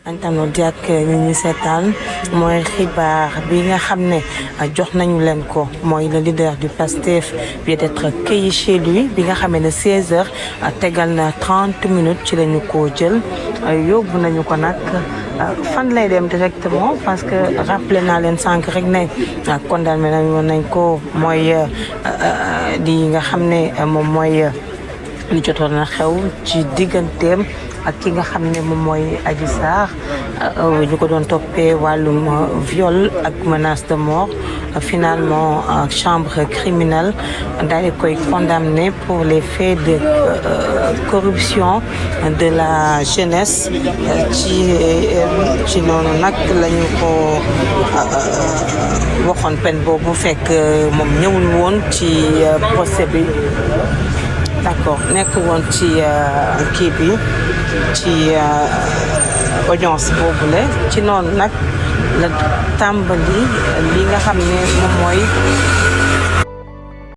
internet ak ñu seetaan mooy xibaar bi nga xam ne jox nañu leen ko mooy le leader du PASTEF vient d'être cueilli chez lui bi nga xamee ne 16h tegal na 30 minutes ci lañu ko jël yóbbu nañu ko nag fan lay dem directement parce que rappelé naa leen sànq rek ne condamné nañ ko mooy di nga xam ne moom mooy li jotoon na xew ci digganteem ak ki nga xam ne moom mooy Adji Sarr ñu ko doon toppee wàllum viol ak menace de mort finalement chambre criminelle daal di koy condamné pour les faits de corruption de la jeunesse ci noonu nag lañu ko waxoon peine boobu fekk moom ñëwul woon ci procès bi d'accord nekk woon ci kii bi ci audience boobule ci noonu nag la tàmbali li nga xam ne moom mooy